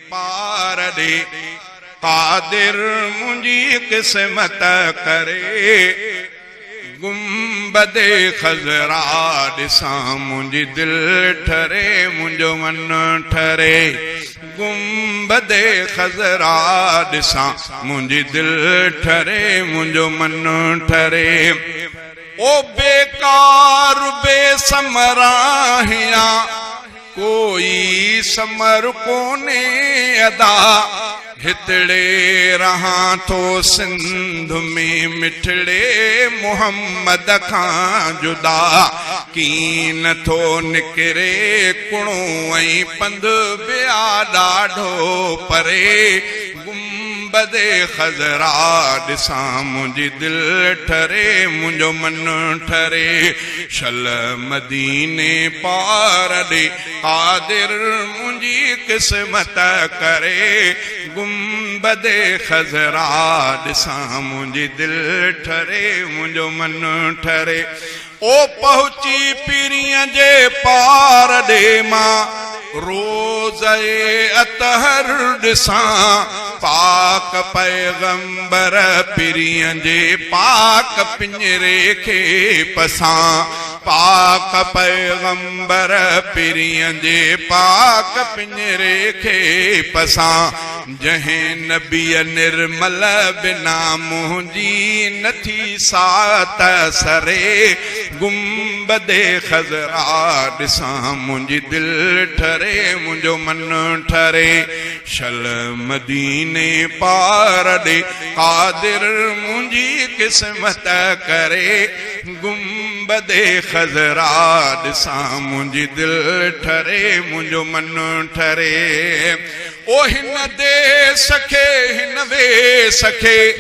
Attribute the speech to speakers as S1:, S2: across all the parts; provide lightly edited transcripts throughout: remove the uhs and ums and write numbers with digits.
S1: پار ڏي، قادر منهنجي قسمت ڪري، گنبد خضرا ڏسان منهنجي دل ٺري منهنجو من ٺري، گنبد خضرا ڏسان منهنجي دل ٺري منهنجو من ٺري. او بيڪار بي ثمر آهيان، ڪوئي ثمر ڪونهي ادا، هتڙي رهان ٿو سنڌ ۾ مٺڙي محمد کان جدا، ڪين ٿو نڪري ڪڻو ۽ پنڌ به آ ڏاڍو پري، گنبد خضرا ڏسان منهنجي دل ٺري منهنجو من ٺري شل مديني پار ڏي قادر منهنجي قسمت ڪري گنبد خضرا ڏسان منهنجي دل ٺري منهنجو من ٺري او پهچي پرينء جي پار ڏي مان روضه اطهر ڏسان پاڪ پيغمبر پرينء جي پاڪ پڃري کي پسان پاڪ پيغمبر پرينء جي پاڪ پڃري کي پسان جنهن نبيء نرمل بنا منهنجي نه ٿي ساعت سري، گنبد خضرا ڏسان منهنجي دل ٺري منهنجو من ٺري، شل مديني پار ڏي قادر منهنجي قسمت ڪري، گنبد خضرا ڏسان منهنجي دل ٺري منهنجو من ٺري. او هن ديس کي هن ويس کي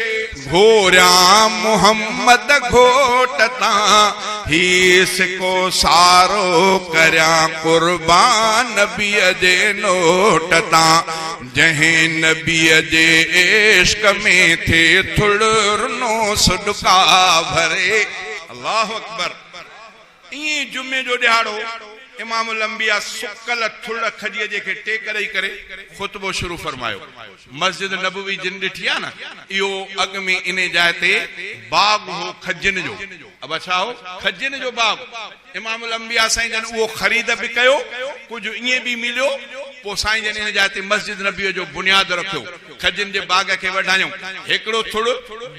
S1: گهوريان محمد گهوٽ تان هي سڪو سارو ڪريان قربان نبيء جي نوٽ تان جنهن نبيء جي عشق ۾ ٿئي ٿڙ رنو سڏڪا ڀري. الله اڪبر. ائين ئي جمعي جو ڏهاڙو امام الانبياء سڪل ٿڙ کجيء جي کي ٽيڪ ڏئي ڪري خطبو شروع فرمايو. مسجد نبوي جن ڏٺي آهي نه، اهو اڳ ۾ انهي جاء تي باغ هو کجين جو. ابا ڇا هو؟ کجين جو باغ. امام الانبياء سائين جن اهو خريد به ڪيو، ڪجهه ائين به مليو، پوء سائين جن انهي جاء تي مسجد نبويء جو بنياد رکيو. کجين جي باغ کي وڍايائون. هڪڙو ٿڙ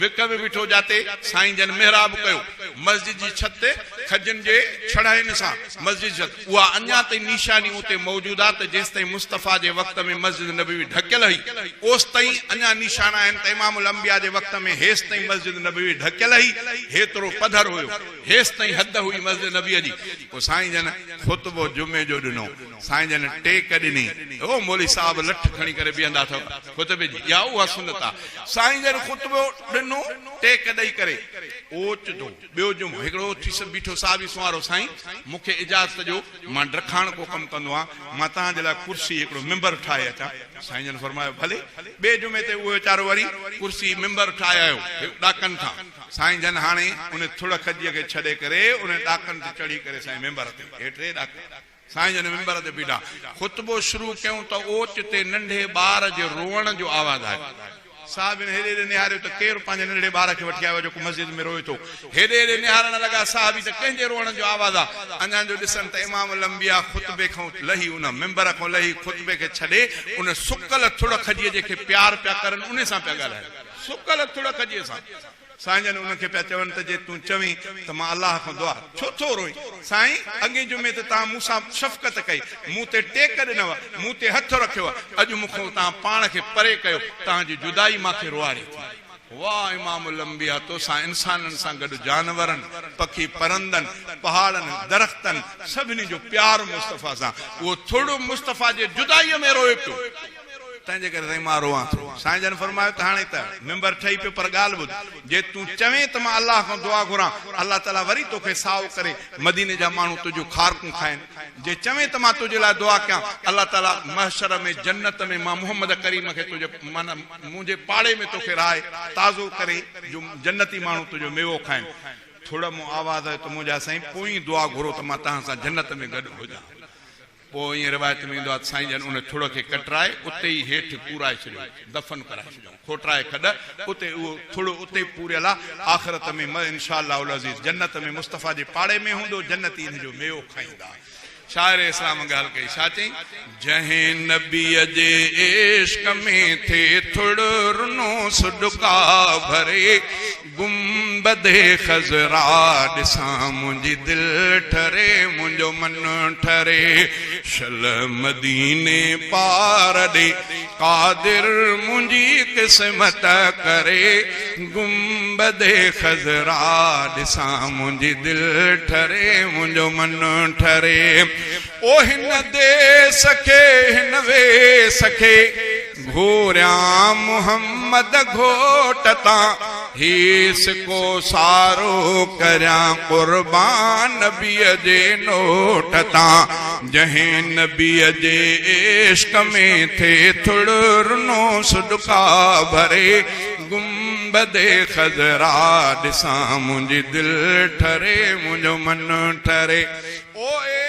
S1: وڪ ۾ بيٺو جاتي سائين جن محراب ڪيو. مسجد جي ڇت تي کجين جي ڇڙهين سان مسجد جي ڇت اها اڃا تائين نيشاني اتي موجود آهي ته جيستائين مصطفيٰ جي وقت ۾ مسجد نبوي ڍڪيل هئي اوستائين اڃا نيشان آهن ته امام الانبياء جي وقت ۾ هيستائين مسجد نبوي ڍڪيل هئي هيترو پڌر هيو هيستائين حد هئي مسجد نبوي جي پوء سائين جن خطبو جمعي جو ڏنو سائين جن ٽيڪ ڏني او مولوي صاحب لٺ کڻي ڪري بيهندا اٿو خطبي جي اها اها سنت آهي سائين جن خطبو ڏنو ٽيڪ ڏئي ڪري اوچتو ٻيو جمعو هڪڙو اٿي بيٺو صحابي سنوارو سائين مون کي اجازت ڏيو مان ڊکاڻڪو ڪم ڪندو آهيان مان توهان جي لاء ڪرسي هڪڙو منبر ٺاهي اچان سائين جن فرمايو ڀلي ٻئي جمعي تي اهو ويچارو وري ڪرسي منبر ٺاهي آيو ڏاڪن تان سائين جن هاڻي ان ٿڙ کجيء کي ڇڏي ڪري ان ڏاڪن تي چڙهي ڪري سائين منبر تي هي ٽي ڏاڪا سائين جن منبر تي بيٺا خطبو شروع ڪيون ته اوچتي ننڍي ٻار جي روئڻ جو آواز آيو. صاحبن هيڏي هيڏي نهاريو ته ڪير پنهنجي ننڍڙي ٻار کي وٺي آيو آهي جيڪو مسجد ۾ روئي ٿو. هيڏي هيڏي نهارڻ لڳا صحابي ته ڪنهن جي روئڻ جو آواز آ. اڃان جو ڏسن ته امام الانبياء خطبي کان لهي ان منبر کان لهي خطبي کي ڇڏي ان سڪل ٿڙ کجيء جي کي پيار پيا ڪرن انهي سان پيا ڳالهائن. سڪل ٿڙ کجيء سان. سائين جن انهن کي پيا چون ته جي تون چوين ته مان الله کان دعا ڇو ٿو روئين؟ سائين اڳئين جمعي تي توهان مون سان شفقت ڪئي، مون تي ٽيڪ ڏنو، مون تي هٿ رکيو، اڄ مون کان توهان پاڻ کي پري ڪيو، توهان جي جدائي مان کي روئاري ٿي. واه امام الانبياء توسان انسانن سان گڏ جانورن، پکي پرندن، پهاڙن، درختن سڀني جو پيار مصطفيٰ سان، اهو ٿڙ مصطفيٰ جي جدائيء ۾ روئي پيو. تنهن جي ڪري سائين مان روئان ٿو. سائين جن فرمايو ته هاڻي ته ممبر ٺهي پيو پر ڳالهه ٻڌ، جي تون چوين ته مان الله کان دعا گهران، الله تعاليٰ وري توکي سائو ڪري، مديني جا ماڻهو تنهنجون کارڪون کائن. جي چوين ته مان تنهنجي لاء دعا ڪيان، الله تعاليٰ محشر ۾ جنت ۾ مان محمد ڪريم کي تنهنجي معنيٰ منهنجي پاڙي ۾ توکي رهائي تازو ڪري جو جنتي ماڻهو تنهنجو ميوو کائن. ٿڙ مون آواز آيو ته منهنجا سائين پوئين دعا گهرو ته مان توهان سان جنت ۾ گڏ هجان. پوء ائين روايت ۾ ايندو آهي ته سائين جن ان ٿڙ کي ڪٽرائي اتي ئي هيٺ پورائي ڇڏيو، دفن ڪرائي ڇڏيائون، کوٽرائي کڏ اتي اهو ٿڙ اتي پوريل آهي، آخرت ۾ ان شاء الله العزيز جنت ۾ مصطفيٰ جي پاڙي ۾ هوندو، جنتي ان جو ميوو کائيندا. شاعر اسلام ڳالهه ڪئي، ڇا چئين؟ جنهن نبيء جي عشق ۾ ٿئي ٿڙ رنو سڏڪا ڀري، گنبد خضرا ڏسان منهنجي دل ٺري منهنجو من ٺري، شل مديني پار ڏي قادر منهنجي قسمت ڪري، گنبد خضرا ڏسان منهنجي دل ٺري منهنجو من ٺري. او هن ديس کي هن ويس کي گهوريان محمد گهوٽ تان هي سڪو سارو ڪريان قربان نبيء جي نوٽ تان جنهن نبيء جي عشق ۾ ٿئي ٿڙ رنو سڏڪا ڀري گنبد خضرا ڏسان منهنجي دل ٺري منهنجو من ٺري. او اي.